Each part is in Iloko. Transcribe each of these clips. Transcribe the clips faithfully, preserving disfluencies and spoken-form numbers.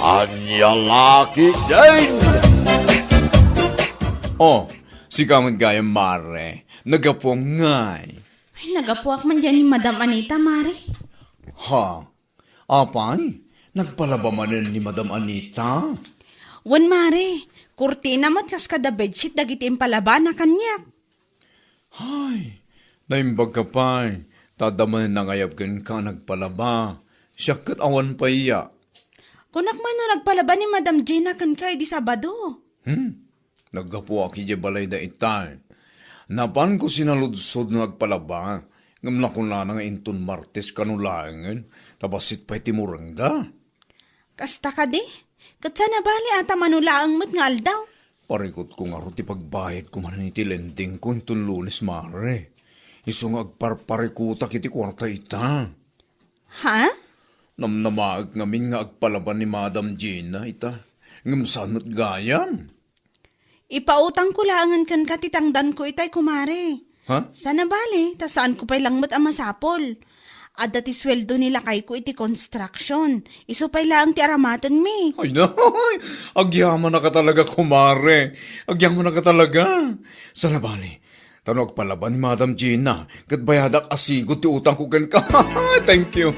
Ania la ketdin? Oh, sika met gayam, mare. Nagapuam ngay. Ay, nagapuak man diay ni Madam Anita, mare. Ha? Apay? Nagpalaba manen ni Madam Anita? Wen, mare. Kurtina met kas kada bedsheet dagiti impalabana kaniak. Hay, naimbagka pay, ta adda manen nangayab kenka a nagpalaba. Siak ket awan pay ya. Kunak man no nagpalaba ni Madam Gina kenka idi Sabado. Hmm? Naggapuak idiay balayda itay. Napanko sinaludsod no nagpalaba, ngem nakunana nga inton Martes kano laengen, ta bassit pay ti murengda. Kasta kadi? Ket saan a bali a ta mano laeng met nga aldaw? Parikutko ngarud ti pagbayadko manen iti lendingko inton Lunes, mare. Isu nga agparparikutak iti kuarta ita. Ha? Namnamaek ngamin nga agpalaba ni Madam Gina ita. Ngem saan met gayam? Ipautangko laengen kenka ti tangdanko itay, kumare. Ha? Saan a bali, ta saanko pay langmet a masapul. Adda ti sueldo ni lakayko iti construction. Isu pay laeng ti aramatenmi. Ay, nay! Agyamanak a talaga, kumare. Agyamanak a talaga. Saan a bali, ta no agpalaba ni Madam Gina, ket bayadak a sigud ti utangko kenka. Thank you.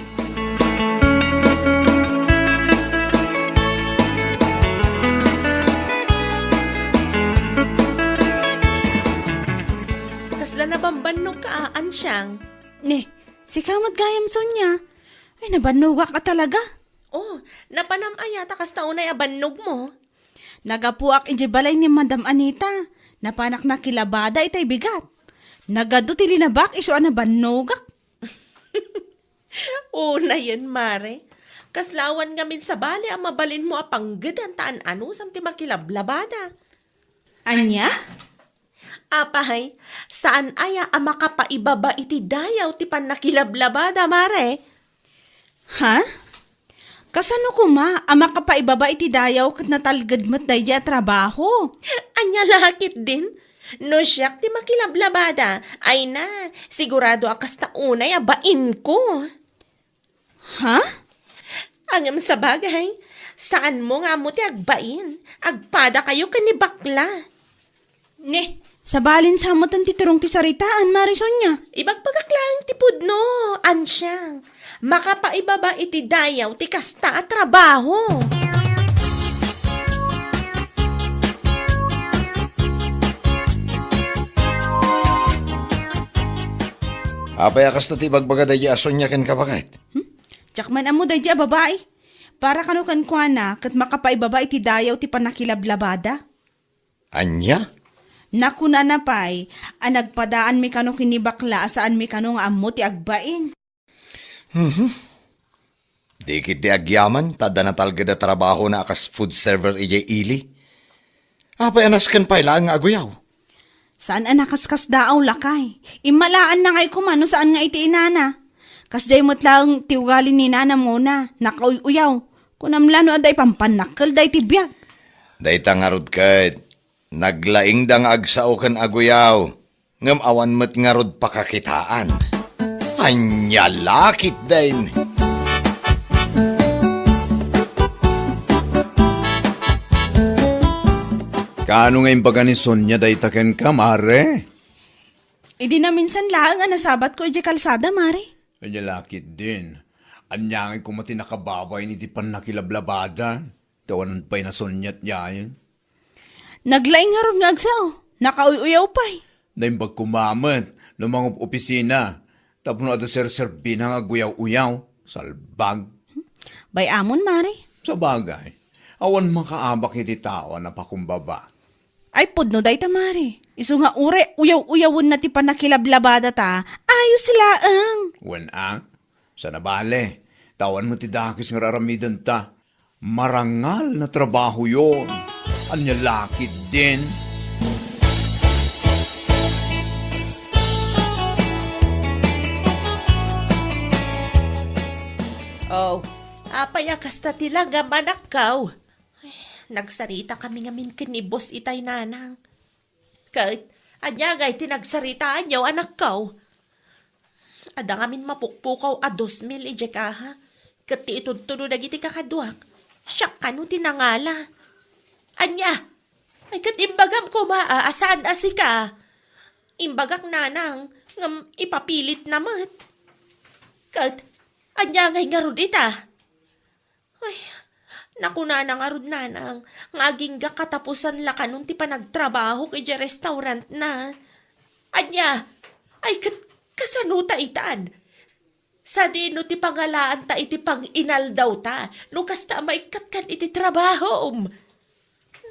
Kasla nabambannogka a, Ansiang? Ne, sika met gayam, Sonia. Ay, nabannogak a talaga. Oh, napanam aya ta kasta unay a bannogmo? Nagapuak idiay balay ni Madam Anita. Napanak nakilabada itay bigat. Nagadu ti linabak isu a nabannogak. Unayen, mare. Kasla awan ngamin sabali a mabalinmo a panggedan ta an-anusam ti makilablabada. Ania? Apay, saan aya a makapaibaba iti dayaw ti pannakilablabada, mare? Ha? Kasano koma a makapaibaba iti dayaw ket natalged met daydi a trabaho? Ania la ketdin? No siak ti makilablabada, ay na, sigurado a kasta unay a bainko. Ha? Ngem sabagay, saanmo nga ammo ti agbain. Agpadakayo ken ni bakla. Ne, sabalin sa metten ti turong ti saritaan, Mare Sonia. Ibagbagak laeng ti pudno, Ansiang. Makapaibaba iti dayaw ti kasta a trabaho. Apay a kasta ti ibagbaga daydi a Sonia kenka, baket? Hmm? Diak man ammo daydi a babai. Para kano kenkuana ket makapaibaba iti dayaw ti pannakilablabada. Ania? Nakunana pay a nagpadaanmi kano ken ni bakla a saanmi kano nga ammo ti agbain. Mhm. Di ketdi agyaman ta adda natalged a trabahona a kas food server idiay ili. Apay a nasken pay laeng nga aguyaw? Saan a nakaskasdaaw, lakay. Immalaanna ngay koma no saan nga iti inana. Kasdiay met laeng ti ugali ni nanam, Mona, nakauy-uyaw. Kunam la no adda ipampanakkel daydi biag. Dayta ngarud ket naglaingda nga agsao ken aguyaw. Ngem awan met ngarud pakakitaan. Ania la ketdin? Kaano nga imbaga ni Sonia dayta kenka, Mare? Idi naminsan laeng a nasabatko idiay kalsada, Mare. Ania la ketdin? Ania ngay koma ti nakababain iti pannakilablabada? Ti awanan pay nasuniat yayen. Naglaing ngarud nga agsao. Nakauy-uyaw pay. Naimbag koma met no mangup-opisina tapno adda serserbina nga aguyaw-uyaw. Salbag. Bay-amon, Mare. Sabagay, awan makaabak iti tao a napakumbaba. Ay, pudno dayta, Mare. Isu nga uray uyaw-uyawenna ti pannakilablabada ta, ayos laeng. Wen a, saan a bale, ta awan met ti dakes nga ar-aramidenta. Marangal na trabaho yon. Ania la ketdin? Oh, apay a kasta ti langam, anakko? Ay, nagsaritakami ngamin ken ni Boss itay, Nanang. Ket, ania ngay ti nagsaritaanyo, anakko? Adda ngamin mapukpukaw a dos mil idiay kaha, ket ti itudtudo dagiti kakaduak, Siak kano ti nangala. Ania? Ay, ket imbagam koma a, a saan a sika. Imbagak, nanang, ngem ipapilitna met. Ket, ania ngay ngarud ita? Ay, nakunana ngarud, nanang, nga agingga katapusan la kanon ti panagtrabahok idiay restaurantna. Ania? Ay, ket, kasano ta itan? Sadino ti pangalaanta iti pang-inaldawta no kasta a maikkat kan iti trabahom?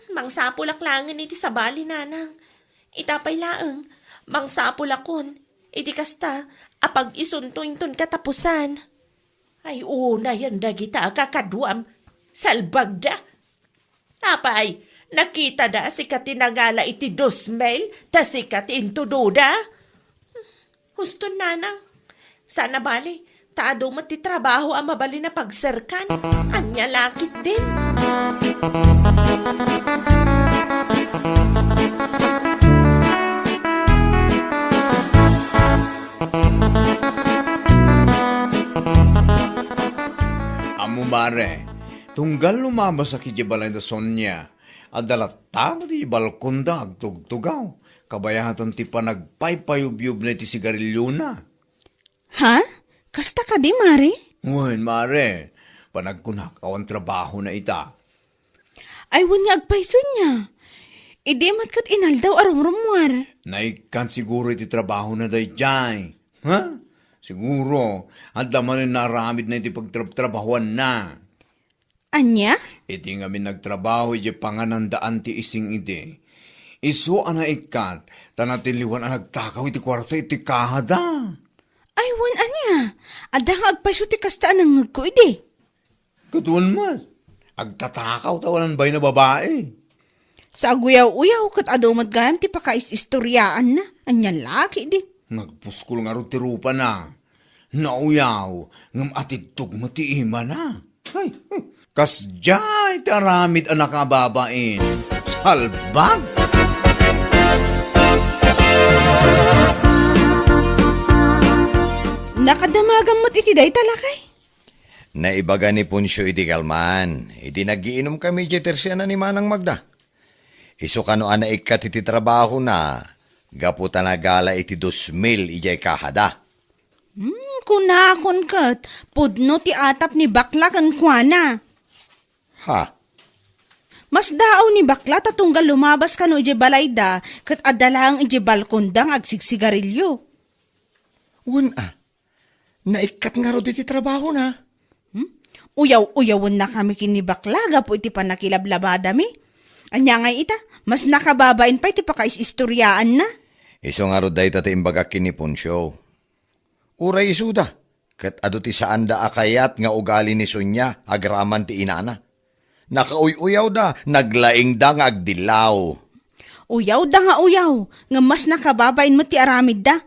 Mangsapulak laengen iti sabali, nanang. Ita pay laeng, mangsapulakon iti kasta a pag-isunto inton katapusan. Ay, unayen dagita a kakaduam, salbagda. Apay, nakitada a sika ti nangala iti dos mil, ta sika ti intudoda? Huston, nanang. Saan a bali, ta adu met ti trabaho a mabalin a pagserkan. Ania la ketdin? Ammo, mare, tunggal lumabasak idiay balay da Sonia, adda latta met idiay balkonda agtugtugaw, kabayatan ti panagpaypayubyubna iti sigariliona. Ha? Kasta kadi, mare? Wen, mare. Panagkunak, awan trabahona ita. Ay, wen nga agpayso nia. Idi met ket inaldaw a rumrummuar. Naikkan siguro iti trabahona daydiay. Ha? Siguro, adda manen naaramidna iti pagtrabtrabahuanna. Ania? Iti ngamin nagtrabaho idiay panganandaan ti ising idi, isu a naikkat, ta natiliwan a nagtakaw iti kuarta iti kahada. Ay, wen ania? Adda nga agpayso ti kasta a nangngegko idi. Ket wen met, agtatakaw ta awanan bain a babai. Sa aguyaw-uyaw, ket adu met gayam ti pakaisistoriaanna. Ania la ketdin? Nagpuskol ngarud ti rupana. Nauyaw, ngem atidtog met ti imana. Ay, kasdiay ti aramid a nakababain. Salbag! Nakadamagam met iti dayta, lakay? Naibaga ni Poncio iti kalman, idi nagiinumkami idiay tersiana ni Manang Magda. Isu kano a naikkat iti trabahona, gapu ta nagala iti dos mil idiay kahada. Hmm, kunakon ket, pudno ti atap ni bakla kenkuana. Ha? Masdaaw ni bakla ta tunggal lumabas kano idiay balayda, ket adda laeng idiay balkonda nga agsigsigarilio. Wen a, naikkat ngarud iti trabahona. Hmm? Uyaw-uyawennakami ken ni bakla gapu iti pannakilablabadami. Ania ngay ita, mas nakababain pay ti pakaisistoriaanna. Isu ngarud dayta ti imbagak ken ni Poncio. Uray isuda, ket adu ti saanda a kayat nga ugali ni Sonia agraman ti inana. Nakauy-uyawda, naglaingda nga agdillaw. Uyawda nga uyaw, ngem mas nakababain met ti aramidda.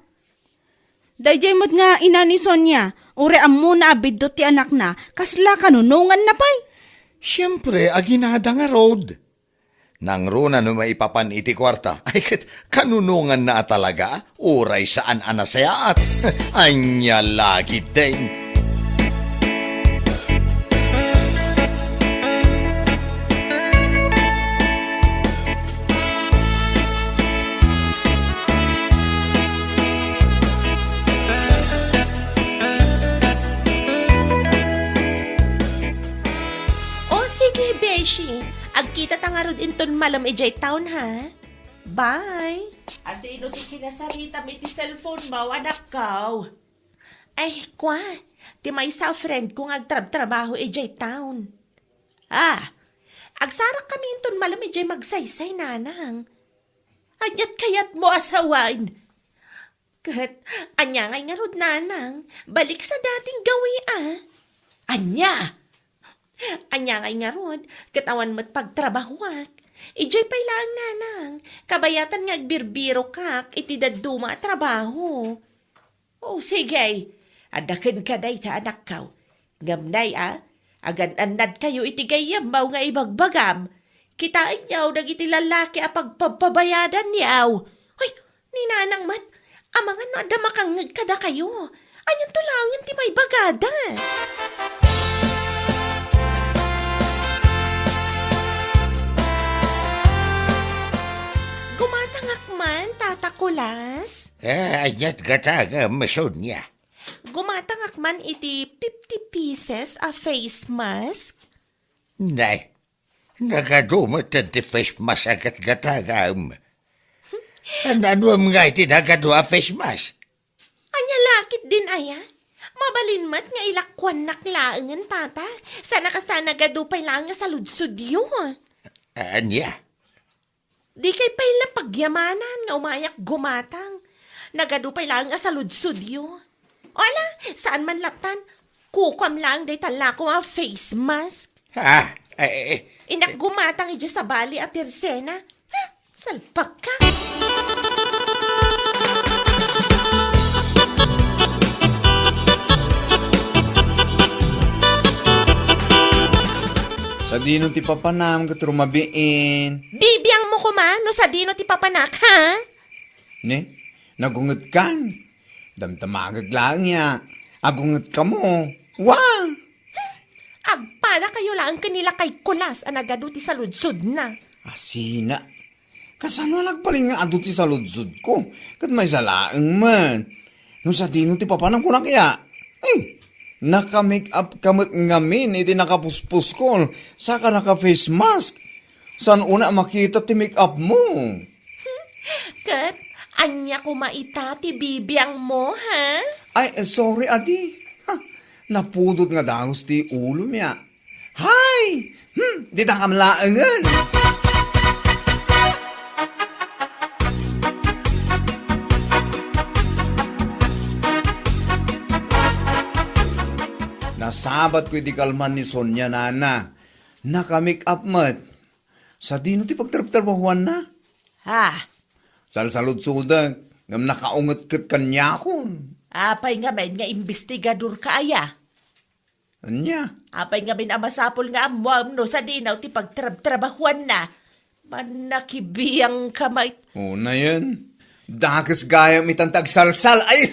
Daydiay met nga ina ni Sonia, uray ammona a biddut ti anakna, kasla kanunonganna pay? Siempre, aginada ngarud. Nangruna no maipapan iti kuarta, ay ket kanunonganna a talaga, uray saan a nasayaat. Ania la ketdin? O, sige, beshi. Agkitata ngarud inton malem idiay town, ha? Bye. Asino ti kinasaritam iti cellphone mo, anakko? Ay, kua, ti maysa a friend ko nga agtrabtrabaho idiay town. Ah, agsarakkami inton malem idiay Magsaysay, nanang. Aniat kayatmo a sawen? Ket ania ngay ngarud, nanang? Balik sa dating gawi, a. Ania? Ania ngay ngarud, ket awan met pagtrabahuak. Idiay pay laeng, nanang, kabayatan nga agbirbirokak iti dadduma a trabaho. O, sige, adda kenka dayta, anakko. Ngem nay a, agan-annadkayo iti gayyemmo nga ibagbagam. Kitaenyo dagiti lallaki a pagpagpabayadanyo. Ay, ni nanang met, amangan no adda makangngeg kadakayo. Anianto laengen ti maibagada? Eh, ania't gatangem, Sonia? Gumatangak man iti fifty pieces a face mask. Nay, nagadu met ti face mask a gatgatangam. Naanuem nga iti nagadu a face mask? Ania la ketdin aya? Mabalin met nga ilakkuannak laengen, tata. Saan a kasta a nagadu pay laeng a saludsodyo. Ania? Dikay pay la pagyamanan nga umayak gumatang. Nagadu pay laeng a saludsodyo. O ala, saan man lattan, kukuam laeng dayta lakom a face mask. Ha? Eh, eh, eh. Innak gumatang idiay sabali a tirsena. Ha? Salpagka. Sadino ti papanam ket rumabiin? Bibiangmo koma no sadino ti papanak, ha? Ne? Nagungetkan? Damdamagek laeng ya. Agungetkamo. Wa! Agpadakayo laeng ken ni Lakay Kulas a nagadu ti saludsodna. Asina. Kasano a nagbalin nga adu ti saludsodko? Ket maysa laeng met. No sadino ti papanam, kunak ya. Eh, naka-make up ka met ngamin iti nakapuspuskol, saka naka-face mask. Saan unay a makita ti make up mo? Ket ania koma ita ti bibiangmo, ha? Ay, sorry, adi. Ha, napudot nga dagus ti ulom ya. Hay! Hmm, ditakam laengen. Nasabatko iti kalman ni Sonia, nana. Naka-make up met. Sadino ti pagtrabtrabahuanna? Ha? Salsaludsodek, ngem nakaunget ket kaniakon. Apay ngamin nga imbestigadorka aya? Ania? Apay ngamin a masapul nga ammuam no sadino ti pagtrabtrabahuanna? Mannakibiangka met. Unayen. Dakes gayam itan ti agsalsal. Ay,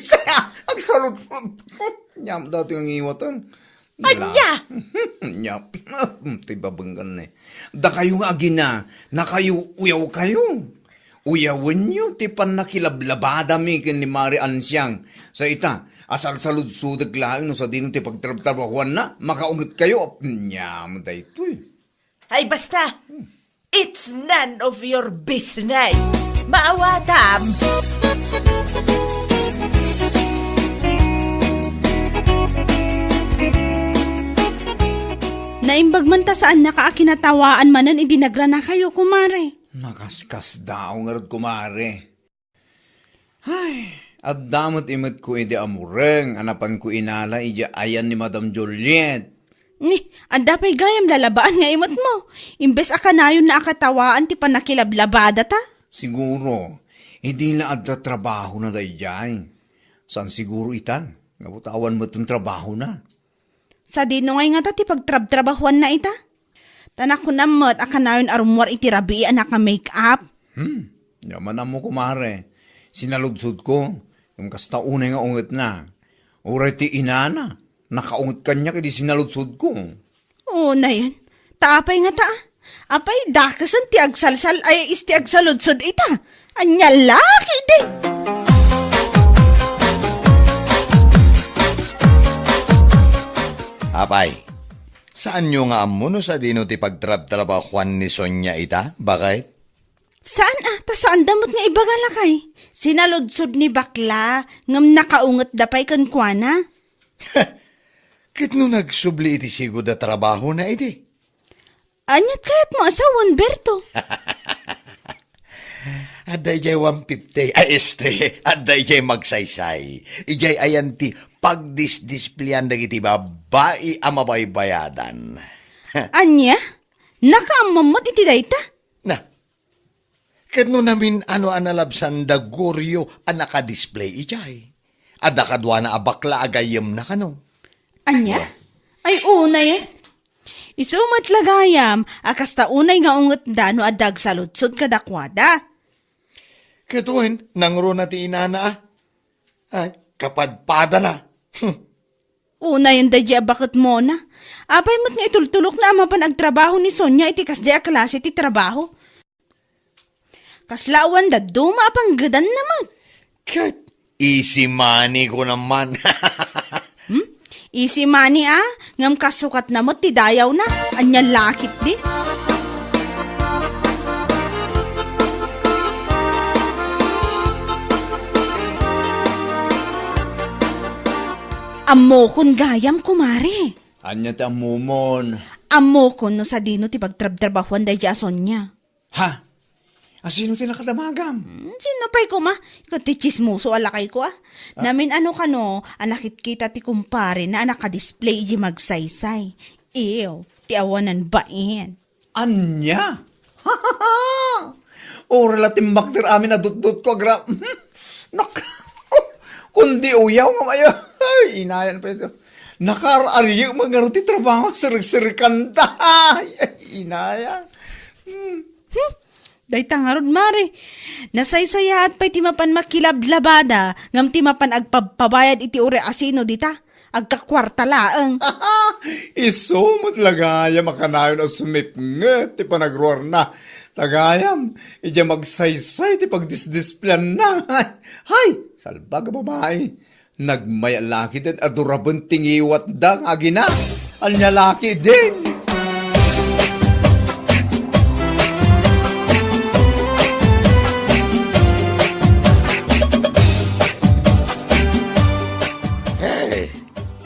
agsaludsod. Ania met daytoy nga ngiwatem. Ania? Ania? Ti babenggen ne. Dakayo nga agina, nakayo uyawkayo. Uyawenyo ti pannakilablabadami ken ni Mare Ansiang. Sa ita, asalsaludsodek laeng no sadino ti pagtrabtrabahuanna, makaungetkayo. Ania met daytoy? Ay, basta! It's none of your business! Maawatam! Naimbag man ta saannaka a kinatawaan manen idi nagranakayo, kumare. Nakaskasdaaw ngarud, kumare. Ay, adda met imetko idi amureng a napanko inala idiay ayan ni Madam Juliet. Ni, adda pay gayam lalabaan nga imetmo. Imbes a kanayonna a katawaan ti pannakilablabadata. Siguro, idi la adda trabahona daydiay. Saan siguro itan, nga butawan met ti trabahona. Sadino ngay ngata ti pagtrabtrabahuanna ita? Ta nakunam met a kanayon a rummuar iti rabii a naka-make-up. Hmm, diak man ammo, kumare. Sinaludsodko, ngem kasta unay nga ungetna. Uray ti inana, nakaunget kaniak idi sinaludsodko. Unayen, ta apay ngata? Apay, dakesen ti agsalsal ay is ti agsaludsod ita. Ania la ketdi? Apay, saanyo nga ammo no sadino ti pagtrabtrabahuan ni Sonia ita, baket? Saan a, ta saanda met nga ibaga, lakay. Sinaludsod ni bakla, ngem nakaungetda pay kenkuana. Ket no nagsubli iti sigud a trabahona idi? Aniat kayatmo a sawen, Berto? Adda idiay one fifty. Ay, este, adda idiay magsaysay. Idiay ayan ti pagdisdispleyan dagiti babbai a mabaybayadan. Ania? Nakaammo met iti dayta? Na, ket no namin-ano a nalabsanda, Gorio, a nakadisplay idiay, adda kaduana a bakla a gayyemna kano? Ania? Ay, unay, eh. Isu met la gayam a kasta unay nga ungetda no adda agsaludsod kadakuada. Ket wen, nangruna ti inana, a. Ay, kapadpadana. Hmm. Unayen daydiay a baketmona. Apay met nga itultulokna a mapan agtrabaho ni Sonia iti kasdiay a klase ti trabaho? Kasla awan dadduma a panggedanna met. Ket easy money ko naman. Hmm? Easy money, a? Ngem kasukatna met ti dayawna. Ania la ketdi? Ammokon gayam, kumare. Ania ti ammomon? Ammokon no sadino ti pagtrabtrabahuan daydiay a Sonia. Ha? Asino ti nakadamagam? Hmm, sino pay koma? Ket ti tsismoso a lakayko, a. Ah. Namin-ano kano a nakitkita ti kumparena a nakadisplay idiay Magsaysay. Ew, ti awanan bain. Ania? Uray la timmakder amin a dutdotko, agra-, nak-, kundi uyaw nga maya. Ay, inayan pay ito. Nakaar-ariyek met ngarud ti trabaho, sirsirkanta. Ay, inayan. Hmm. Hmm. Dayta ngarud, mare. Nasaysayaat pay ti mapan makilablabada, ngem ti mapan agpabpabayad iti uray asino dita, agkakuarta laeng. Isu met la gayam a kanayon a sumipnget ti panagruarna. Ta gayam, idiay Magsaysay ti pagdisdispleanna. Hay, salbag a babai. Nagmay-at la ketdin a duraben ti ngiwatda nga agina. Ania la ketdin? Hey,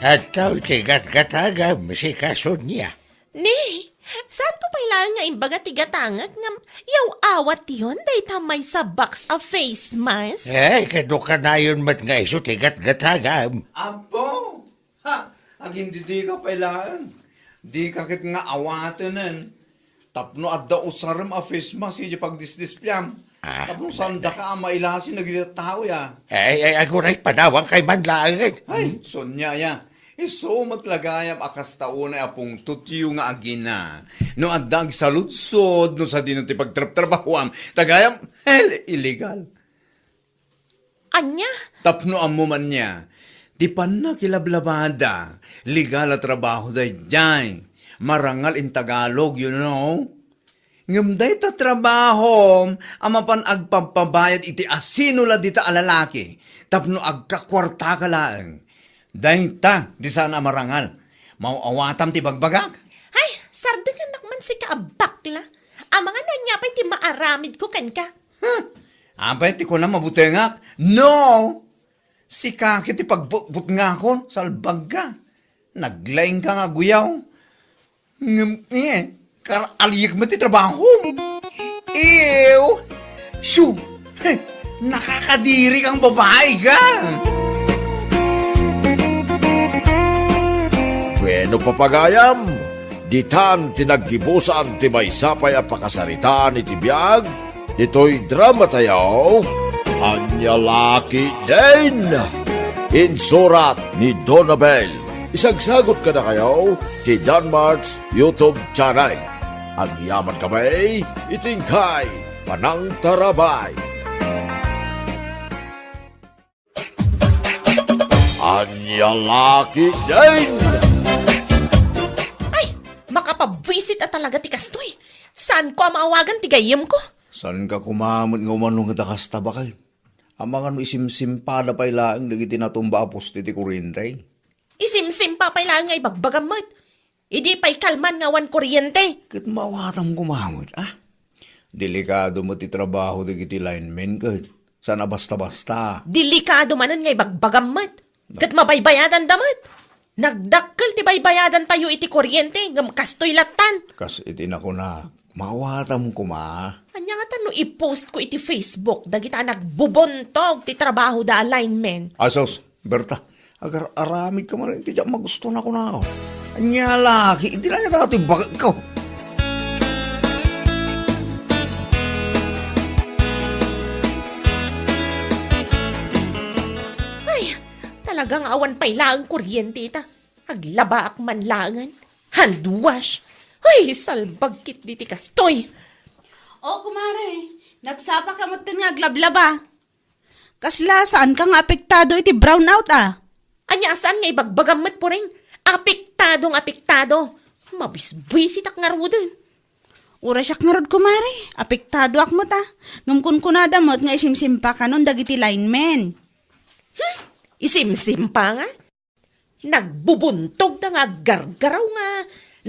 adtoy ti gatgatagam, Sika Sonia. Ni, saanko pay laeng nga imbaga ti gatangek ngem yaw-awatyon dayta maysa box a face mask? Ay, kano kanayon met nga isu ti gatgatagam. Apo! Ha! Agindidika pay laeng. Dika ket nga awatenen. Tapno adda usarem a face mask idiay pagdisdispleam. Ah, tapno saandaka a mailasi dagiti tao, ya. Ay, ay, aguray, panawankayo man laeng. Ay, Sonia, ya. Isu met la gayam a kasta unay a pungtotyo nga agina. No adda agsaludsod, no sadino ti pagtrabtrabahuam, ta gayam, hel, illegal. Ania? Tapno ammom ania, ti pannakilablabada, legal a trabaho daydiay. Marangal in Tagalog, you know? Ngem dayta trabahom a mapan agpabpabayad iti asino la dita a lalaki tapno agkakuartaka laeng. Dayta ti saan a marangal. Maaw-awatam ti bagbagak? Ay, sardengannak man sika a bakla. Amangan no ania pay ti maaramidko kenka. Huh? Apay ti kunam a butengak? No! Sika ket ti pagbutbutngakon, salbagka. Naglaingka nga aguyaw. Ngem, eh, kar-, aliyek met ti trabaho. Ew! Siu! Heh, nakakadiri kang babae ka! Bueno, papagayam, ditan ti naggibusan ti maysa pay a pakasaritaan iti biag, ditoy drama tayo, Ania La Ketdin! Insurat ni Donabel. Isagsagut kadakayo ti Danmart's YouTube channel. Agyaman kami iti inkay panangtarabay. Ania La Ketdin! Ay, makapabwisit a talaga ti kastoy. Saanko a maawagan ti gayyemko? Saanka koma met nga umano nga ta kasta, baket? Amangan no isimsimpada pay laeng dagiti natumba a poste ti kuriente. Isimsimpa pay laeng nga ibagbagam met. Idi pay kalman nga awan kuryente. Ket maawatam koma met, a? Delikado met ti trabaho dagiti linemen ket saan a basta-basta. Delikado manen nga ibagbagam met. Ket mabaybayadanda met. Nagdakkel ti baybayadantayo iti kuryente, ngem kastoy lattan. Kas iti nakunak, maawatam koma. Ania ngata no i-postko iti Facebook dagita a nagbubuntog ti trabahoda a linemen? Asos, Berta, agar-aramidka man iti diak magusto, nakunak. Ania la ket, iti na datoy baketko. Ay, talaga nga awan pay laeng kuryente ita. Aglabaak man laengen. Hand wash. Ay, salbag ketdi ti kastoy. O, kumare, nagsapaka metten nga aglablaba. Kasla, saanka nga apektado iti brownout, a? Ania a saan nga ibagbagam met, puring? Apektado nga apektado. Mabisbisitak ngaruden. Uray siak ngarud, kumare. Apektadoak met, a. Ngem kunkunada met nga isimsimpakanon dagiti linemen. Hmm? Isimsimpa nga? Nagbubuntogda nga aggargaraw nga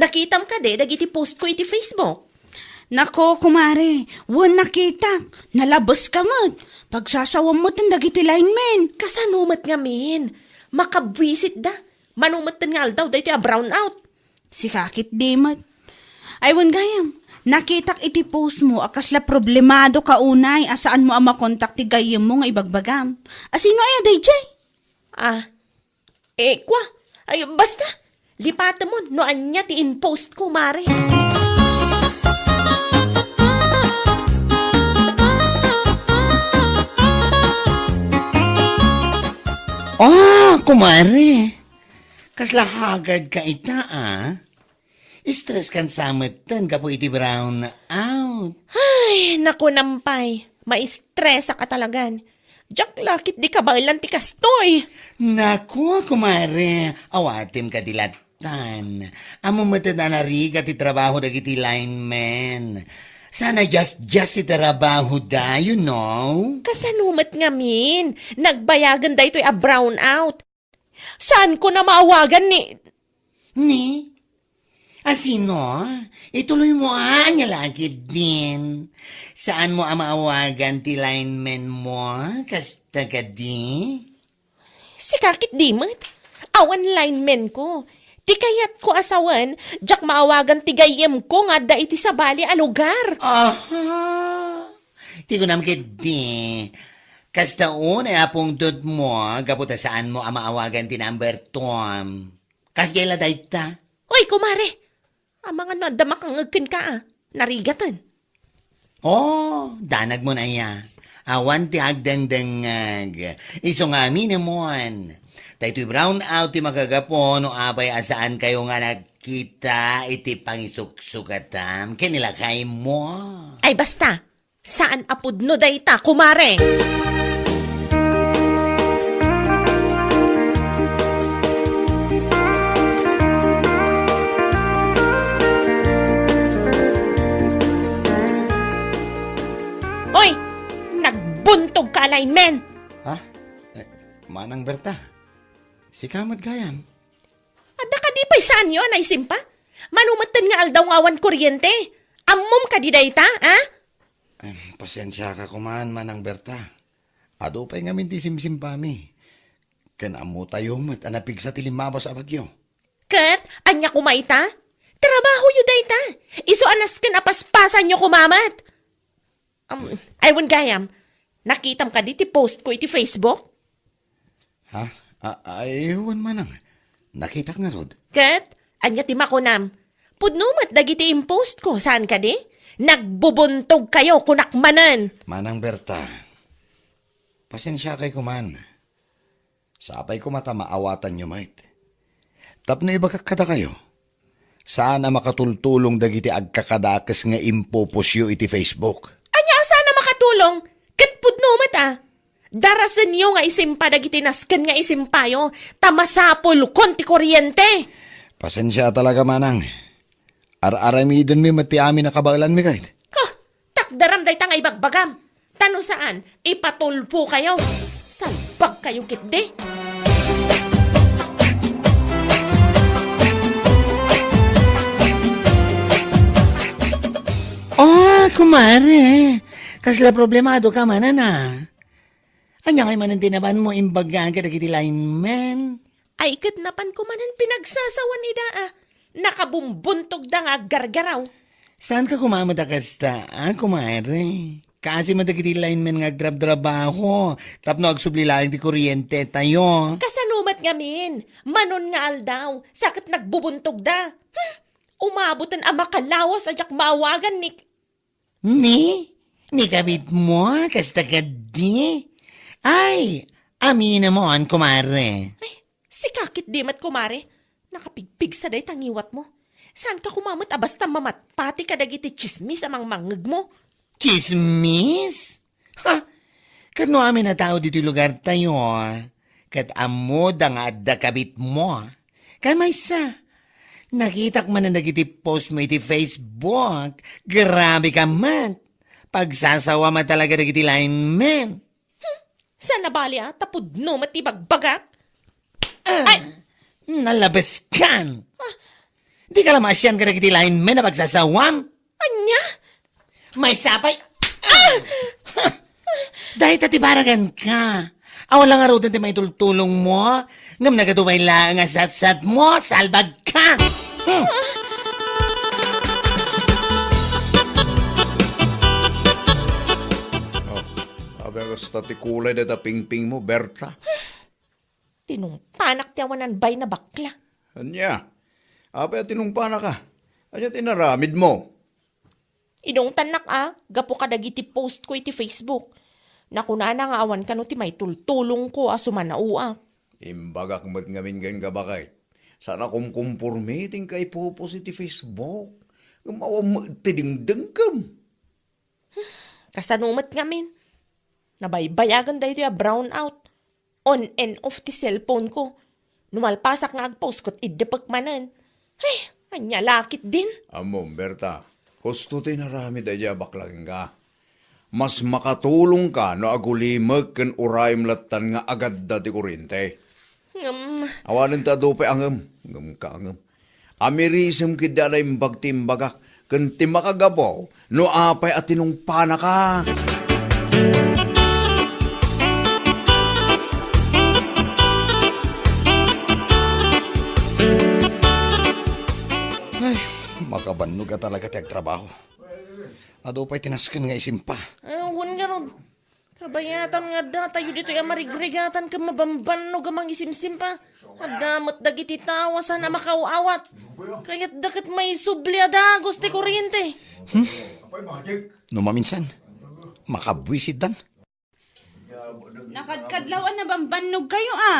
nakitam kadi dagiti post ko iti Facebook? Nako, kumare, wen nakitak. Nalabeska met. Pagsasawam met dagiti linemen. Kasano met ngamin? Makabwisitda. Mano met nga aldaw daytoy a brownout. Sika ketdi met. Ay, wen gayam, nakitak iti post mo a kasla problemadoka unay a saanmo a makontak ti gayyemmo nga ibagbagam. A sino aya daydiay? Ah, eh, kua. Ay, basta. Lipatemon no ania ti in-post ko, mare. Ah, kumare. Kasla haggard ka ita, a? Stress kan sa metten gapu iti brownout. Ay, naku, nampay. Maistresak a talagan. Diak la ketdi kabaelan ti kastoy. Naku, kumare, awatem kadi lattan. Ammom met a narigat ti trabaho dagiti linemen. Saan a diasdias ti trabahoda, you know? Kasano met ngamin? Nagbayagen daytoy a brownout. Saanko a maawagan ni... Ni? A sino? Ituloy mo, a, ania la ketdin. Saanmo a maawagan ti linemen mo? Kasta kadi? Sika ketdi met. Awan linemen ko. Ti kayatko a sawen, diak maawagan ti gayyemko nga adda iti sabali a lugar. Aha. Ti kunam ketdi, kasta unay a pungtotmo gapu ta saanmo a maawagan ti number two. Kasdiay la dayta? Oy, kumare! Amangan no adda makangngeg kenka, a. Narigaten. Oh, danagmon aya. Awan ti agdengdengngeg. Isu nga aminemon. Daytoy brownout ti makagapu no apay a saankayo nga nagkita iti pangisuksukatam ken ni lakaymo. Ay, basta! Saan a pudno dayta, kumare! Oy! Nagbuntogka a linemen! Ha? Eh, Manang Berta, sika met gayam? Adda kadi pay saanyo a naisimpa? Mano metten nga aldaw nga awan kuryente? Ammom kadi dayta, a? Em, pasiensiaka koman, Manang Berta. Adu pay ngamin ti simsimpami. Ken ammotayo met a napigsa ti limmabas a bagyo. Ket ania koma ita? Trabahoyo dayta. Isu a nasken a paspasanyo koma met. Um, ay, wen gayam, nakitam kadi ti post ko iti Facebook? Ha? A-, ay, wen manang. Nakitak ngarud. Ket, ania ti makunam? Pudno met dagiti in-post ko, saan kadi? Nagbubuntogkayo, kunak manen. Manang Berta, pasiensiakay koman. Sapay koma ta maawatanyo met. Tapno ibagak kadakayo, saan a makatultulong dagiti agkakadakes nga impupusyo iti Facebook. Ania a saan a makatulong? Ket pudno met a. Darasenyo nga isimpa dagiti nasken nga isimpayo, ta masapulkon ti kuryente. Pasensia talaga, manang. Ar-aramidenmi met ti amin a kabaelanmi, ket. Ha! Takderam dayta nga ibagbagam. Ta no saan, ipatulpokayo. Salbagkayo ketdi. Oh, kumare. Kasla problemadoka manen a? Ania ngay manen ti napanmo imbagak kadagiti linemen? Ay, ket napanko manen pinagsasawan ida a. Nakabumbuntogda nga aggargaraw. Saanka koma met a kasta, a, kumare? Kaasi met dagiti linemen nga agtrabtrabaho tapno agsubli laeng ti kuryentetayo. Kasano met ngamin? Manon nga aldaw, sa ket nagbubuntogda. Hmm, umaboten a makalawas a diak maawagan ni... Ni? Ni kabitmo? Kasta kadi? Ay, aminemon, kumare. Ay, sika ketdi met, kumare. Nakapigpigsa dayta ngiwatmo. Saanka koma met a basta mamatpati kadagiti tsismis a mangmangngegmo? Tsismis? Ha? Ket no amin a tao ditoy lugartayo, ket ammoda nga adda kabitmo, ken maysa, Nakitak manen dagiti post mo iti Facebook. Grabe ka met. Pagsasawa met talaga dagiti linemen. Saan a bali a, ta pudno met ti bagbagak. Ah, Ay! Nalabes kan. Ah. Di ka la maasian kadagiti linemen a pagsasawam. Ania? Maysa pay. Ah! Dayta ti baragan ka. Awan la ngaruden ti maitultulong mo. Ngem nagadu pay laeng a satsat mo, salbag ka. Hmm. Oh, abi kasta ti kulay dayta pingping mo, Berta. Tinungpanak ti awanan bay na bakla. Ania? Apay a tinungpanaka? Ania ti inaramid mo? Inungtannak a, gapu kadagiti post ko iti Facebook. Nakunana nga awan kano ti maitultulong ko a sumanaoak. Imbagak met ngamin ken ka, baket. Saan a kumkumpormi ti inka ipopost iti Facebook. Ngem awan met ti dengdengkem. Kasano met ngamin? Nabaybayagan daytoy a brownout. On and off ti cellphone ko. No malpasak nga agpost ket iddepek manen. Ay, ania la ketdin? Ammom, Berta, husto ti inaramid daydiay a bakla kenka. Mas makatulongka no agulimek ken urayem lattan nga agadda ti kurente. Ngem Awanen ti adu pay a ngem, ngem ka a ngem. Amirisem ketdi a naimbag ti imbagak, ken ti makagapu no apay a tinungpanaka. Ay, makabannog a talaga ti agtrabaho. Adu pay ti nasken nga isimpa. Ah, wen ngarud. Kabayatan nga addatayo ditoy a marigrigatan ken mabambannog a mangisimsimpa. Adda met dagiti tao a saan a makaw-awat. Kayatda ket maisubli a dagus ti kuriente. Hmm? No maminsan, makabuisit dan. Nakadkadlaw a nabambannog kayo, a.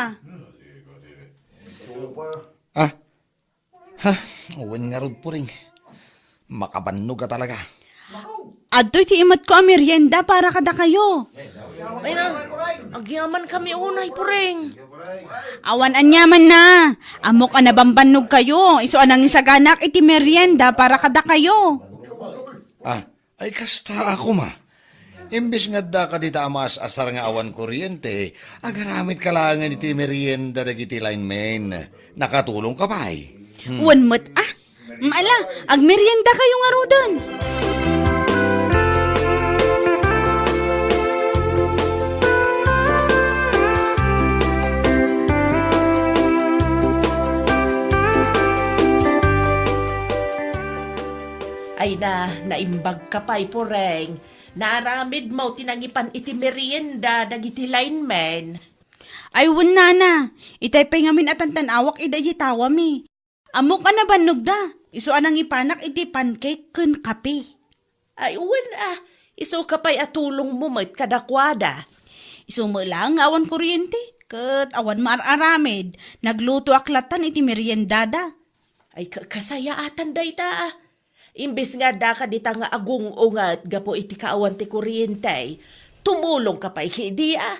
Ah, Ha, wen ngarud, Puring. Makabannog a talaga. Adtoy ti imetko a merienda para kadakayo. Ay na, agyaman kami unay, Puring. Awan aniaman na. Ammok a nabambannog kayo. Isu a nangisaganak iti merienda para kadakayo. Ah, Ay, kasta a koma. Imbes nga adda kadita a maas-asar nga awan kuryente, agaramid ka laengen iti merienda dagiti linemen. Nakatulong ka pay. Hmm. Wen met, ah. Maala, agmerienda kayo ngaruden. Ay na, naimbag ka pay, Pureng. Naaramid mo ti nangipan iti merienda dagiti linemen. Ay, wen, nana. Itay pay ngamin a tantan-awak ida iti tawami. Ammok a nabannogda. Isu a nangipanak iti pancake ken kape. Ay, wen a. Isu ka pay a tulong mo met kadakuada. Isu met laeng nga awan kuryente, ket awan maar-aramid. Naglutoak lattan iti meriendada. Ay, ka-, kasayaatan dayta, a. Imbes nga adda ka dita nga agung-unget gapu iti kaawan ti kuryente, tumulong ka pay kidi, a.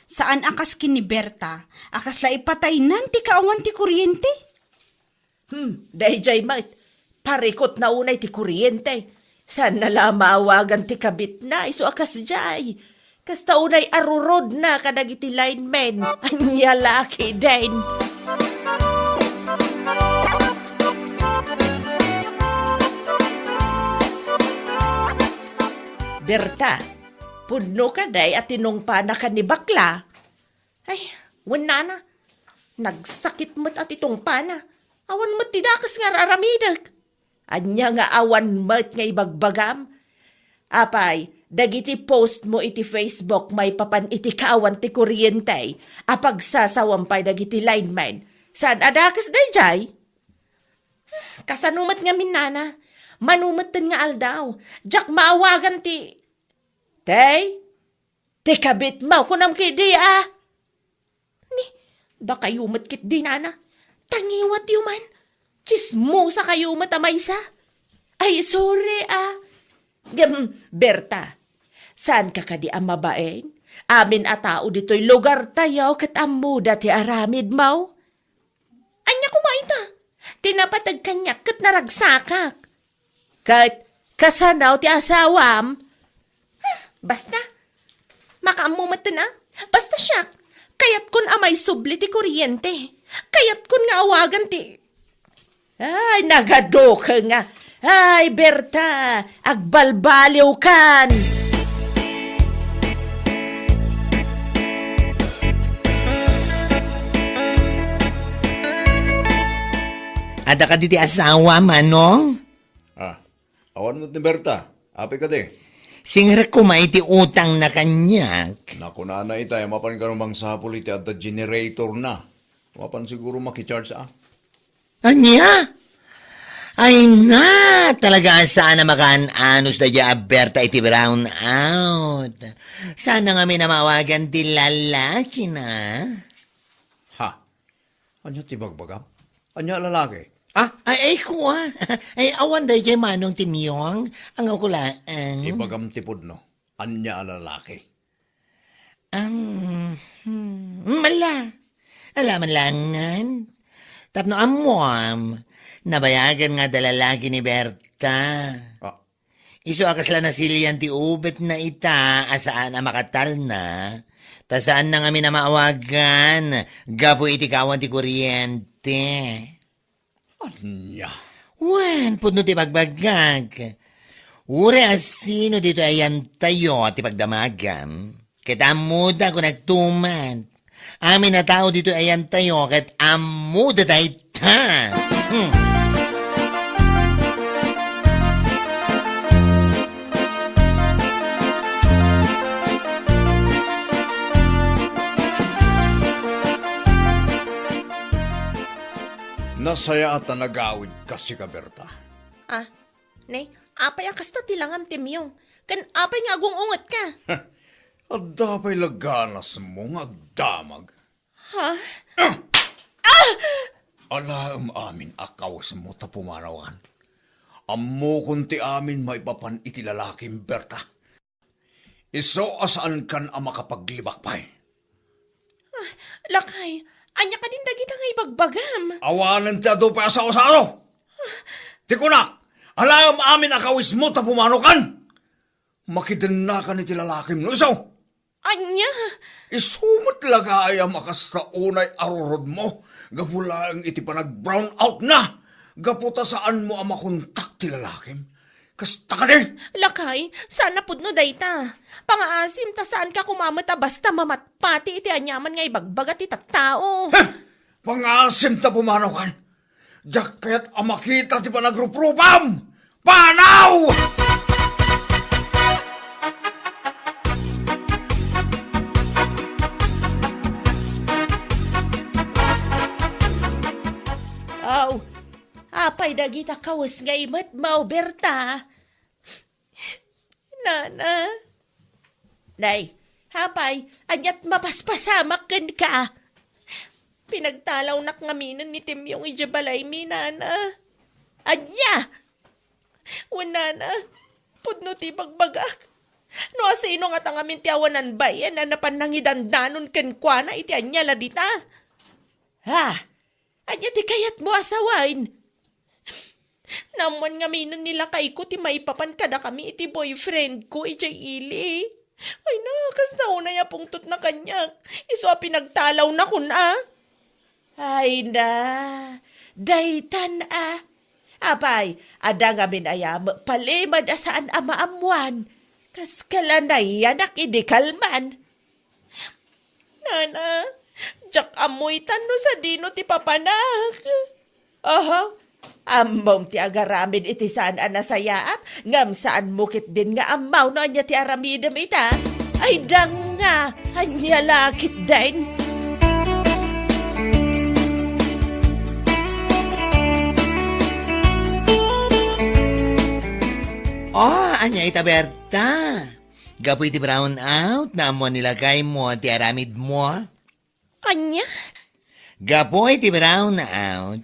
Saan a kas ken ni Berta, a kasla ipataynan ti kaawan ti kuryente? Hmm, daydiay met, parikot na unay ti kuryente. Saan na la maawagan ti kabitna, isu a kasdiay. Kasta unay a rurodna kadagiti linemen. Ania la ketdin? Berta, pudno kadi a tinungpanaka ni bakla? Ay, wen, nana. Nagsakit met a ti tungpana. Awan met ti dakes nga ar-aramidek. Ania nga awan met nga ibagbagam? Apay, dagiti post mo iti Facebook maipapan iti kaawan ti kuryente a pagsasawam pay dagiti linemen. Saan a dakes daydiay? Kasano met ngamin, nana? Mano metten nga aldaw, diak maawagan ti, Tay, ti kabitmo, kunam kidi, a? Ni, dakayo met ketdi, nana. Tangiwatyo man. Tsismosakayo met a maysa. Ay, sorry, a. Ngem, Berta, saanka kadi a mabain? Amin a tao ditoy lugartayo ket ammoda ti aramidmo. Ania koma ita? Ti napateg kaniak ket naragsakak. Ket kasano ti asawam? Basta, makaammo metten a. Basta siak, kayatkon a maisubli ti kuryente. Kayatkon nga awagan ti Ay, nagadukel nga. Ay, Berta, agbalbaliwkan. Adda kadi ti asawa, Manong? Ah, awan met ni Berta. Apay kadi? Singrek koma iti utangna kaniak. Nakunana itay a mapan kano mangsapul iti adda generatorna. Mapan siguro makicharge, ah. Ania? Ay na, talaga a saan a makaan-anos daydiay a Berta iti brown out. Saan a ngamin a maawagan ti lalakina? Ha? Ania ti bagbagam? Ania a lalaki? Ah, ay, ay, kua. Ay, awan daydiay Manong Timyong. Ang ako laeng. Ibagam ti pudno. Ania a lalaki? Am, hmm, mala. Ala man langan. Tapno ammoam, nabayagan nga adda lalaki ni Berta. Ah. Isu a kasla nasilian ti ubetna ita a saan a makatalna, ta saanna ngamin a maawagan gapu iti kawan ti kuryente. Ania? Wen, pudno ti bagbagak. Uray a sino ditoy a yantayo ti pagdamagam, ket ammoda kunakto met. Amin a tao ditoy a yantayo ket ammoda dayta. Hmm. Nasayaat a nagawidka, sika, Berta. Ah, ne, apay a kasta ti langam, Timyong? Ken apay nga agung-ungetka? Adda pay la ganasmo nga agdamag? Ha? Ah! Alaem amin a kawesmo ta pumanawan. Ammokon ti amin maipapan iti lalakim, Berta. Isu a saankan a makapaglibak pay. Ah, lakay, ania kadin dagita nga ibagbagam? Awanen ti adu pay a sao-sao! Ti kunak, alaem amin a kawesmo ta pumanokan! Makidennakan iti lalakim no isu! Ania? Isu met la ngay a makasta unay a rurodmo gapu laeng iti panag-brown out na, gapu ta saanmo a makontak ti lalakim. Kasta kadi? Lakay, saan a pudno dayta. Pangaasim ta saanka koma met a basta mamatpati iti aniaman nga ibagbaga ti tattao. Heh! Pangaasim ta pumanawan. Diak kayat a makita ti panagruprupam! Panaw! Aw, apay dagita kawes nga imet, Mao Berta? Nana. Nay, apay, ania't mapaspasamak kenka? Pinagtalawnak ngaminen ni Timyong idiay balaymi, Nana. Ania? Wen, Nana, pudno ti ibagbagak. No asino ngata ngamin ti awanan bain a napan nangidandanon kenkuana iti ania la dita? Ha? Ania ti kayatmo a sawen? Naammoan ngaminen ni lakayko ti maipapan kadakami iti boyfriendko idiay ili. Ay na, kasta unay a pungtotna kaniak. Isu a pinagtalawna kun a. Ay na, daytan a. Apay, adda ngamin aya met palimed a saan a maammoan. Kas kalanayanak idi kalman. Nana, diak ammo itan no sadino ti papanak. Oho, ammom ti agaramid iti saan a nasayaat, ngem saanmo ketdin nga ammaw no ania ti aramidem ita. Ay, danga, ania la ketdin? Oh, ania ita, Berta? Gapu iti brown out, naammuan ni lakaymo ti aramidmo? Ania? Gapu iti brown out,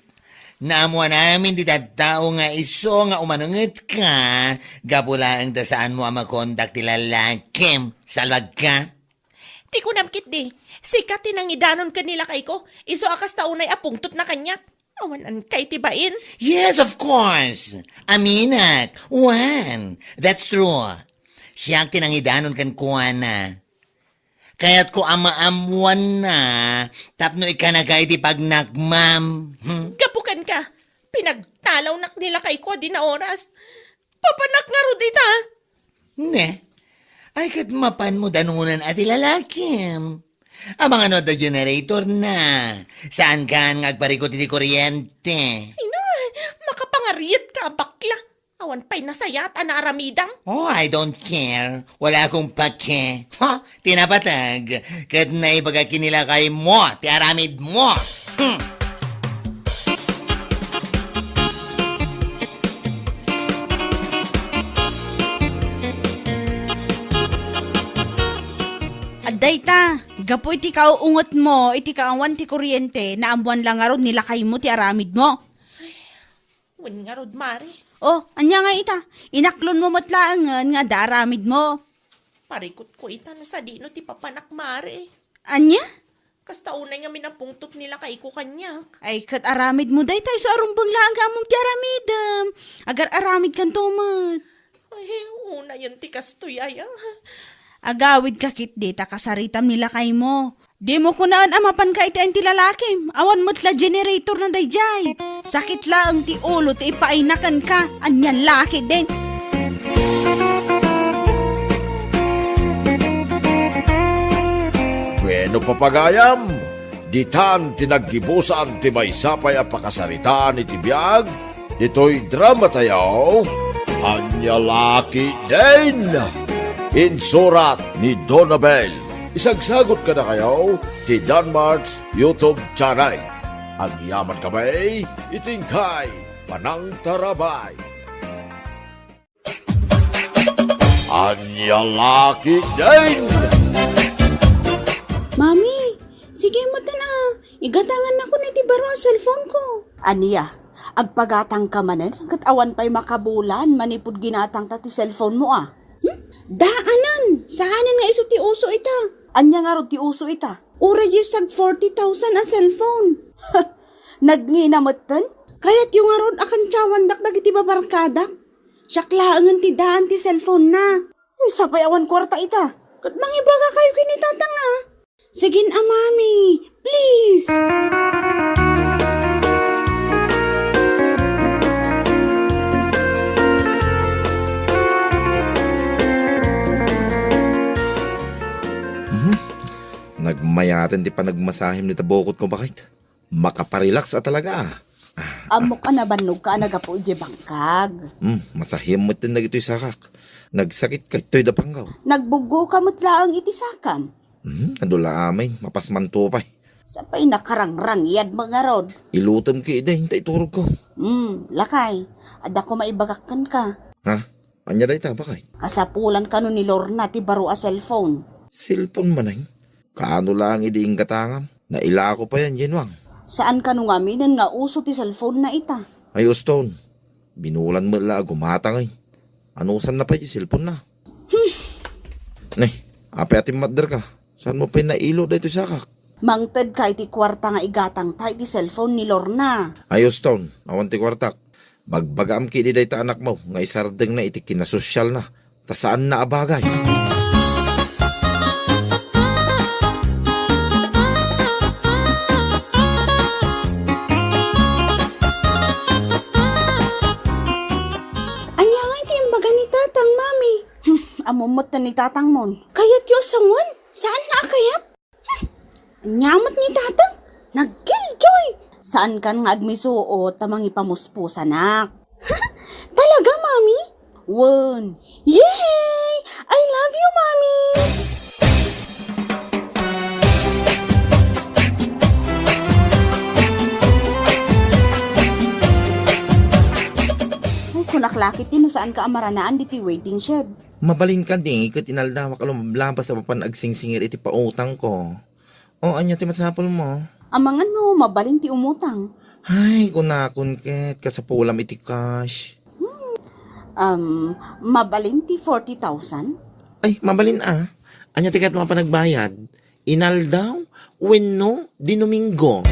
naammuan amin ti tattao nga isu nga umanungetka, gapu laeng ta saanmo a makontak ti lalakim. Salbagka? Ti kunam ketdi, sika ti nangidanon ken ni lakayko, isu a kasta unay a pungtotna kaniak. Awan-ankay ti bain? Yes, of course. Aminak. Wen. That's true. Siak ti nangidanon kenkuana. Kayatko a maammoanna tapno ikkanaka iti pagnakmam. Hmm? Gapu kenka, pinagtalawnak ni lakayko a dinaoras. Papanak ngarud ita. Ne? Ay, ket mapanmo danunan a ti lalakim. Amangan no adda generator na. Saankan nga agparikut iti kuryente. Ay na, makapangariet ka a bakla. Awan pay nasayaat a naaramidam. Oh, I don't care. Wala akong pake. Ha? Ti napateg. Ket naibaga ken ni lakaymo ti aramidmo. Hmm. Adda ita, gapu iti kauungetmo iti kaawan ti kuryente, naammoan la ngarud ni lakaymo ti aramidmo. Wen ngarud, Mare. Oh, ania nga ita? Inaklonmo met laengen nga adda aramidmo. Parikutko ita no sadino ti papanak, Mare. Ania? Kasta unay ngamin a pungtot ni lakayko kaniak. Ay, ket aramidmo dayta isu a rumbeng laeng nga ammom ti aramidem. Agar-aramidkanto met. Ay, unayen ti kastoy aya. Agawidka ketdi ta kasaritam ni lakaymo. Dimo kunaen a mapanka iti ayan ti lalakim. Awan met la generatorna daydiay. Sakit laeng ti ulo ti ipaayna kenka. Ania la ketdin? Bueno, papagayam, ditan ti naggibusan ti maysa pay a pakasaritaan iti biag ditoy dramatayo, Ania La Ketdin. Insurat ni Donabel. Isagsagut kadakayo ti Danmart's YouTube channel. Agyaman kami iti inkay panangtarabay. Ania La Ketdin! Mami, sige met a. Igatangannakon iti baro a cellphone ko. Ania? Agpagatangka manen ket awan pay makabulan manipud ginatangta ti cellphone mo a? Hmm? Daanan! Saanen nga isu ti uso ita. Ania ngarud ti uso ita? Uray diay sag forty thousand a cellphone. Nagngina metten? Kayatyo ngarud a kantiawandak dagiti babarkadak? Siak laengen ti daan ti cellphone na. Ay, sapay awan kuarta ita. Ket mangibagakayo ken ni Tatang a. Sige a, Mami. Please. Mhm. Nagmayaten ti panagmasahim dita bukotko, baket. Makaparelax a talaga, ah. Ah, ah. Ammok a nabannogka a naggapu idiay bangkag. Hmm, masahim metten dagitoy sakak. Nagsakitka itoy da panggaw. Nagbuggoka met laeng iti sakam. Hmm, adu la amin, mapasmanto pay. Sapay nakarangrang yad mangarod. Ilutem ketdi, ta iturogko. Hmm, lakay, adda koma ibagak kenka. Ha? Ania dayta, baket? Kasapulan kano ni Lorna ti baro a cellphone. Cellphone manen? Kaano laeng idi inggatangam? Nailako pay a, Jenwang. Saan kano ngaminen nga uso ti cellphone na ita? Ay, uston. Binulan met la a gumatang, ay. Anusanna pay ti cellphone na? Hmm. Ne, apay a timmatderka? Saanmo pay nailo daytoy sakak? Mangtedka iti kuarta nga igatangta iti cellphone ni Lorna. Ay, uston. Awan ti kuartak. Bagbagaam ketdi dayta anakmo nga isardengna iti kinasosialna, ta saanna a bagay. Ania ngay ti imbaga ni Tatang, Mami? Hmm, ammom metten ni Tatangmon. Kayatyo a sangoen? Saanna a kayat? Ania met ni Tatang? Nagkilljoy! Saankan nga agmisuot ta mangipamuspusanak. Talaga, Mami? Wen. Yay! I love you, Mami! Ay, kunak la ketdi no saanka a maranaan ditoy waiting shed. Mabalin kadi ket inaldawak a lumablabas a mapan agsingsingir iti pautangko. O, ania ti masapulmo? Amangan no mabalin ti umutang. Ay, kunakon ket, kasapulam iti cash. Hmm. Um, mabalin ti forty thousand? Ay, mabalin a. Ania ti kayatmo a panagbayad? Inaldaw wenno Dinuminggo?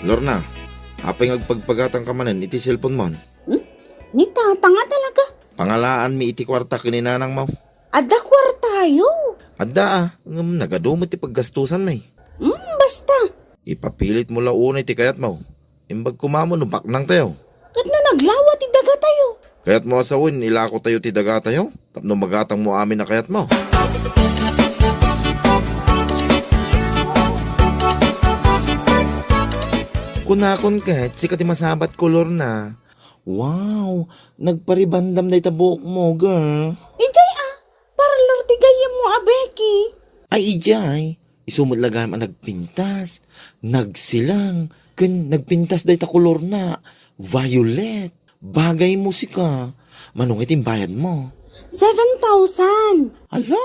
Lorna, apay nga agpagpagatangka manen iti cellphone mo? Hmm? Ni tatang a talaga? Pangalaanmi iti kuarta ken ni nanangmo. Adda kuartayo? Adda a, ngem nagadu met ti paggastusanmi. Hmm, basta. Ipapilit mo la unay ti kayatmo. Imbag koma mo no baknangtayo. Ket no naglawa ti dagatayo? Kayatmo a sawen, ilakotayo ti dagatayo? Tapno magatangmo amin a kayatmo. Kunakon ket, sika ti masabat kolor na. Wow, nagparibandam dayta buokmo, girl. Idiay a, parlor ti gayyemmo a Becky. Ay, idiay. Isu met la gayam a nagpintas, nagsilang, ken nagpintas dayta kolor na, violet. Bagaymo sika. Mano ngay ti imbayadmo? Seven thousand. Ala,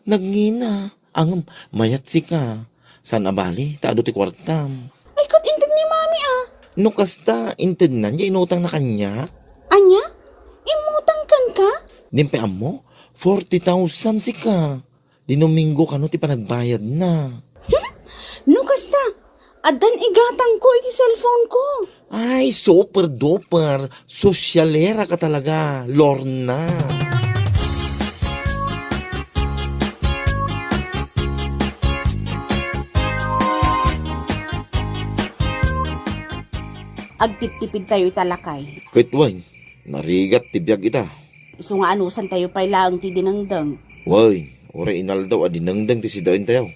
nagngina. Ngem, mayat sika. Saan a bali, ta adu ti kuartam. Ay, ket inted ni Mami a. No kasta, intednan ya inutangna kaniak? Ania? Immutang kenka? Dinak pay ammo, forty thousand sika. Dinomingo kano ti panagbayadna. No kasta, addan igatangko iti cellphone ko. Ay, super duper. Sosyalera ka talaga, Lorna. Agtiptipid tayo ita, lakay. Ket wen, narigat ti biag ita. Isu nga anusan tayo pay laeng ti dinengdeng. Wen, uray inaldaw a dinengdeng ti sidaen tayo.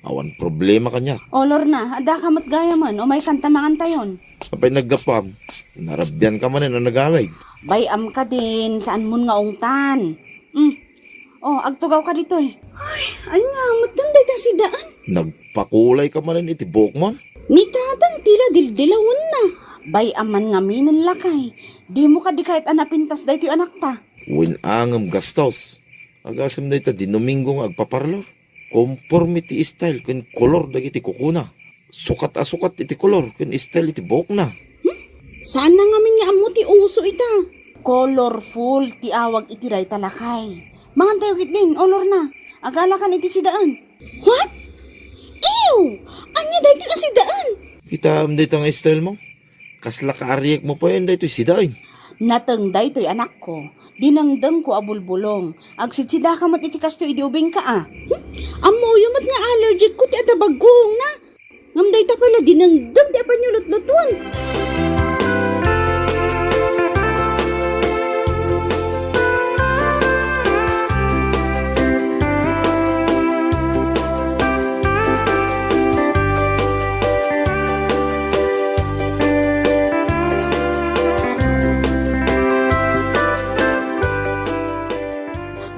Awan problema kaniak. O, Lorna, adda ka met gayamen, umay kanta mangan tayon. Apay naggapuam? Narabian ka manen a nagawid. Bay-am ka din, saan mon nga ungtan. Hmm. O, agtugaw ka ditoy. Ay, ania met dayta sidaen? Nagpakulay ka manen iti buokmon? Ni tatang ti la dildilawenna. Bay-am man ngaminen, lakay. Dimo kadi kayat a napintas daytoy anakta? Wen, ngem gastos. Agasem dayta Dinomingo nga agpaparlor. Komporme ti style ken kolor dagiti kukuna. Sukat a sukat iti kolor ken style iti buokna. Hmm? Saanna ngamin nga ammo ti uso ita? Colorful ti awag iti dayta, lakay. Mangan tayo ketdin, o Lorna. Agalakan iti sidaen. What? Ew! Ania daytoy a sidaen? Kitaem dayta nga style mo? Kasla kaariekmo payen daytoy sidaen. Nateng daytoy, anakko. Dinengdengko a bulbulong. Agsidsida ka met iti kastoy idi ubingka a. Hmm? Ammoyo met nga allergic ko ti adda bagguongna. Ngem dayta pay la dinengdeng ti apanyo lutlutuan.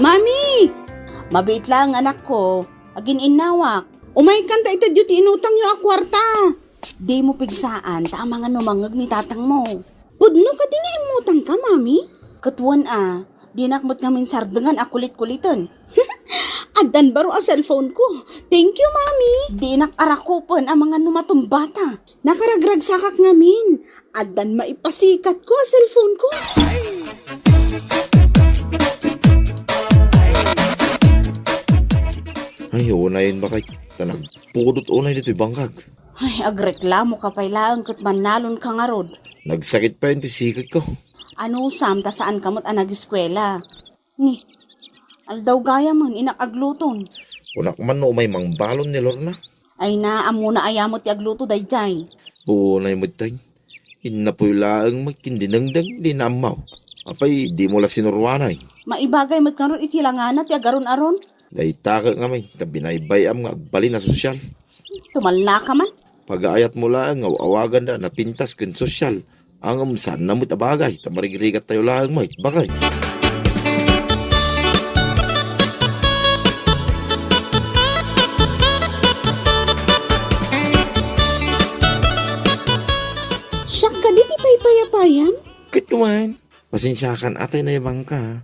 Mami! Mabiit laeng, anakko. Agin-innawak. Umaykan ta itedyo ti inutangyo a kuarta. Dimo pigsaan ta amangan no mangngeg ni tatangmo. Pudno kadi nga immutangka, Mami? Ket wen a, dinak met ngamin sardengan a kulit-kuliten. Addan baro a cellphone ko. Thank you, Mami. Dinak arakupen amangan no matumbata. Nakaragragsakak ngamin. Addan maipasikatko a cellphone ko. Ay, unayen, bakay. Ta nagpudot unay ditoy bangkag. Ay, agreklamo ka pay laeng ket mannalon ka ngarud. Nagsakit pay ti sikatko. Anusam ta saan ka met a nagiskuela? Ni, aldaw gayamen, inak agluton. Kunak man no umay mangbalon ni Lorna. Ay na, ammona aya met ti agluto daydiay. Unay met tay. Innapoy laeng met ken dinengdeng, di naammaw. Apay, dimo la sinuruanay? Maibagay met ngarud iti langana ti agaron-aron. Dayta ket ngamin, ta binaybay-am nga agbalin a sosyal. Tumalna ka man. Pagaayatmo laeng nga aw-awaganda a napintas ken sosyal. Ngem saanna met a bagay, ta marigrigat tayo laeng met, bakay. Siak kadi ti paypayapayam? Ket wen, pasensiakan a tay nayabanka.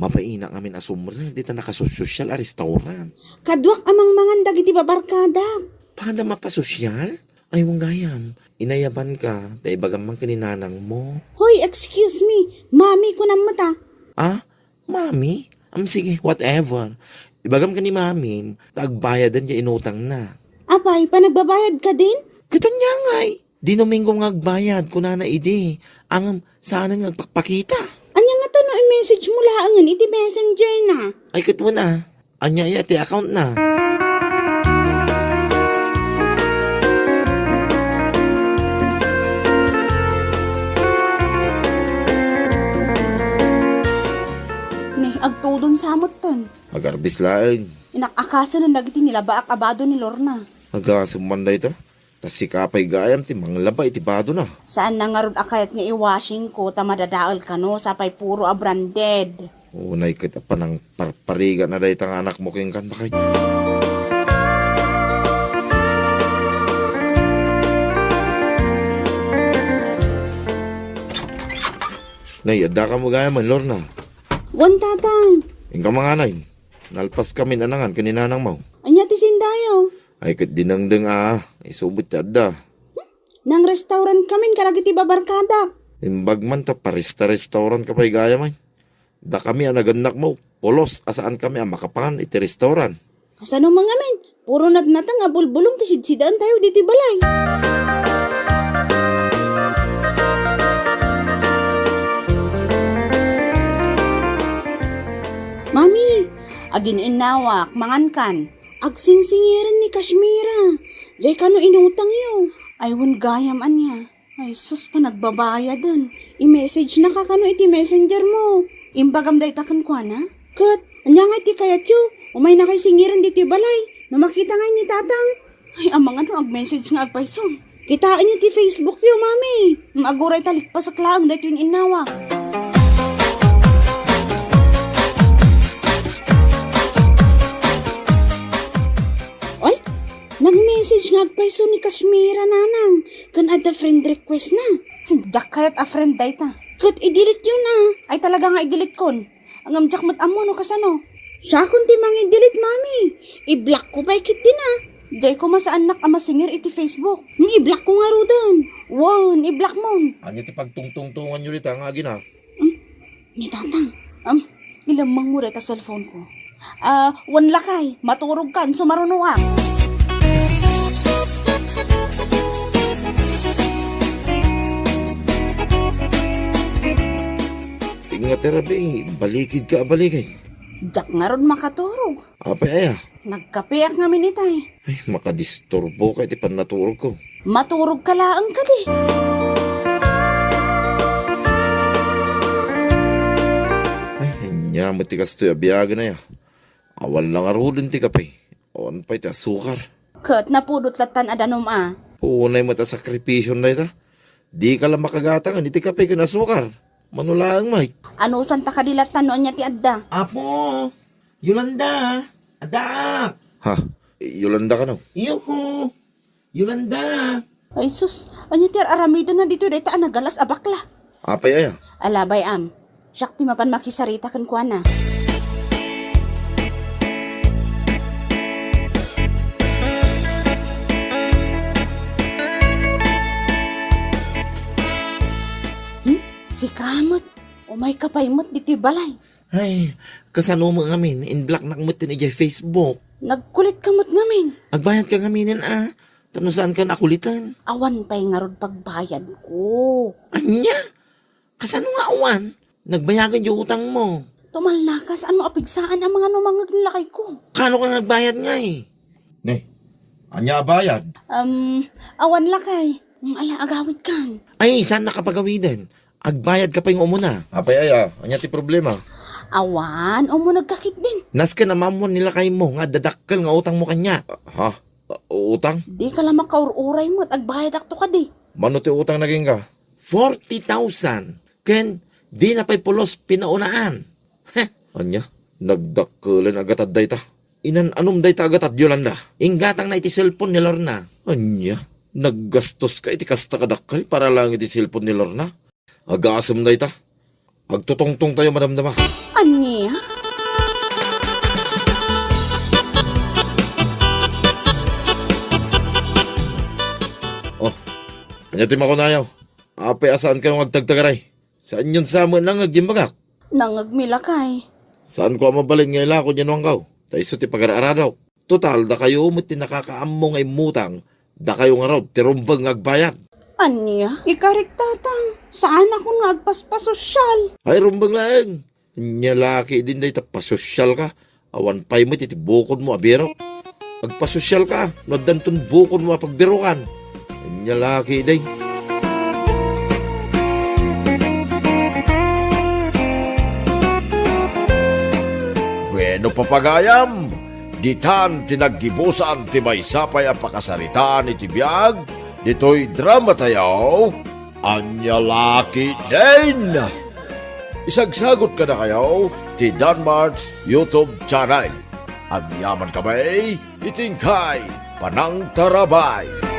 Mapainak ngamin a sumrek dita nakasosyal a restaurant. Kaduak a mangmangan dagiti babarkadak. Pada mapasosyal? Ay, wen gayam, inayabanka, ta ibagam man ken ni nanangmo. Hoy, excuse me, mami kunam met a. Ah? Mami? Am, sige, whatever. Ibagam ken ni mamim, ta agbayadan ya inutangna. Apay, panagbabayad ka din? Ket ania ngay? Di Domingo nga agbayad, kunana idi. Ngem saanen nga agpakpakita. Ania ngata no i-message mo laengen iti messenger na? Ay, ket wen a. Ania aya ti account na? Ne, agtudon sa metten. Agarbis laeng. Inak-akasen dagiti nilabaak a bado ni Lorna. Agasem man dayta. Ta sika pay gayam ti manglaba iti badona. Saan na ngarud a kayat nga i-washing ko ta madadael kano sapay puro a branded. Unay ket a panangparparigatna dayta nga anakmo kenka, baket. Nay, adda ka mo gayam, Lorna? Wen, Tatang. Inka mangan. Nalpas kami nanangan ken ni nanangmo. Ania ti sindayo? Ay, ket dinengdeng a, isu met ti adda. Nang-restaurant kamin kadagiti babarkadak. Imbag man ta paresta-restaurant ka pay gayam. Dakami a nagannakmo, pulos a saankami a makapangan iti restaurant. Kasano man ngamin? Puro natnateng a bulbulong ti sidsidaentayo ditoy balay. Mami, agin-innawak, mangankan. Agsingsingiren ni Kashmira. Jay kano inutangyo? Ay, wen gayam ania. Ay, sus, panagbabayaden. I-message na ka kano iti messenger mo. Imbagam dayta kenkuana? Ket, ania nga iti kayatyo? Umay na kay singiren ditoy balay. No makita ngay ni Tatang. Ay, amangan no ag-message nga agpayso. Kitaenyo ti Facebook yo, Mami. Aguray ta likpasak laeng daytoy nga innawa. Oy, nag-message nga agpayso ni Kashmira, Nanang, ken adda friend request na. Diak kayat a friend dayta. Ket i-delete yo na. Ay, talaga nga i-delete kon. Ngem diak met ammo no kasano. Siakon ti mangi-delete, Mami. I-block ko pay ketdi na. Diay koma saannak a masingir iti Facebook. Ngem i-block ko ngaruden. Wen, i-block mon. Ania ti pagtungtungtongan yo dita nga agina? Hmm? Ni Tatang. Um, ilemmeng mo dayta cellphone ko. Ah, wen lakay, maturog kan, sumarunoak. Ingat, rabii, balikid ka a balikid. Diak ngarud makaturog. Apay aya? Nagkapeak ngamin itay. Ay, makadisturbo ka iti pannaturog ko. Maturog ka laeng kadi. Ay, ania met ti kastoy a biagen aya. Awan la ngaruden ti kape. Awan pay ti asukar. Ket napudot lattan a danum a. Unay met a sakripisyon dayta. Dika la makagatangen iti kape ken asukar. Mano laeng met. Anusanta kadi lattan no ania ti adda? Apo, Yolanda, addaak. Ha? Yolanda kano? Yuhu! Yolanda! Ay sus, ania ti ar-aramidenna ditoy dayta a nagalas a bakla? Apay aya? Ala, bay-am. Siak ti mapan makisarita kenkuana. Hmm? Sika met? Umay ka pay met ditoy balay. Ay, kasano met ngamin, in-blocknak metten idiay Facebook. Nagkulit ka met ngamin. Agbayad ka ngaminen a, tapno saan ka nakulitan. Awan pay ngarud pagbayad ko. Ania? Kasano nga awan? Nagbayagan diay utang mo. Tumalna ka, saan mo apigsaan a mangano mangeg ni lakay ko? Kano ka nga agbayad ngay? Ne, ania a bayad? Um, awan lakay. Um, ala, agawid kan. Ay, saan nakapagawiden? Agbayad ka pay nga umuna. Apay aya, ania ti problema? Awan, umuneg ka ketdin. Nasken a maammuan ni lakay mo nga adda dakkel nga utang mo kaniak. Ha? Uh, utang? Di ka la makaur-uray met, agbayadakto kadi. Mano ti utang na kenka? Forty thousand. Ken di na pay pulos pinaunaan. Heh, ania? Nagdakkelen a gatad dayta. Inan-anom dayta a gatad, Yolanda. Inggatangna iti cellphone ni Lorna. Ania? Naggastos ka iti kasta kadakkel para laeng iti cellphone ni Lorna? Agasem dayta. Agtutungtong tayo, madamdama. Ania? Oh, ania ti makunayo? Apay a saan kayo nga agtagtagaray? Saanyon sa met nangngeg ti imbagak? Nangngegmi lakay. Saanko a mabalin nga ilako diay nuangko? Ta isu ti pagar-aradok. Total, dakayo met ti nakakaammo nga immutang, dakayo ngarud ti rumbeng nga agbayad. Ania? Ikarik, Tatang. Saanakon nga agpaspasosyal. Ay, rumbeng laeng. Ania la ketdin dayta pasosyal ka. Awan pay met iti bukodmo a birok. Agpasosyal ka no addanton bukodmo a pagbirokan. Ania la ketdin. Bueno, papagayam, ditan ti naggibusan ti maysa pay a pakasaritaan iti biag ditoy drama tayo, Ania la ketdin. Isagsagot kadakayo ti Danmart's YouTube channel. Agyaman kami iti inkay panangtarabay.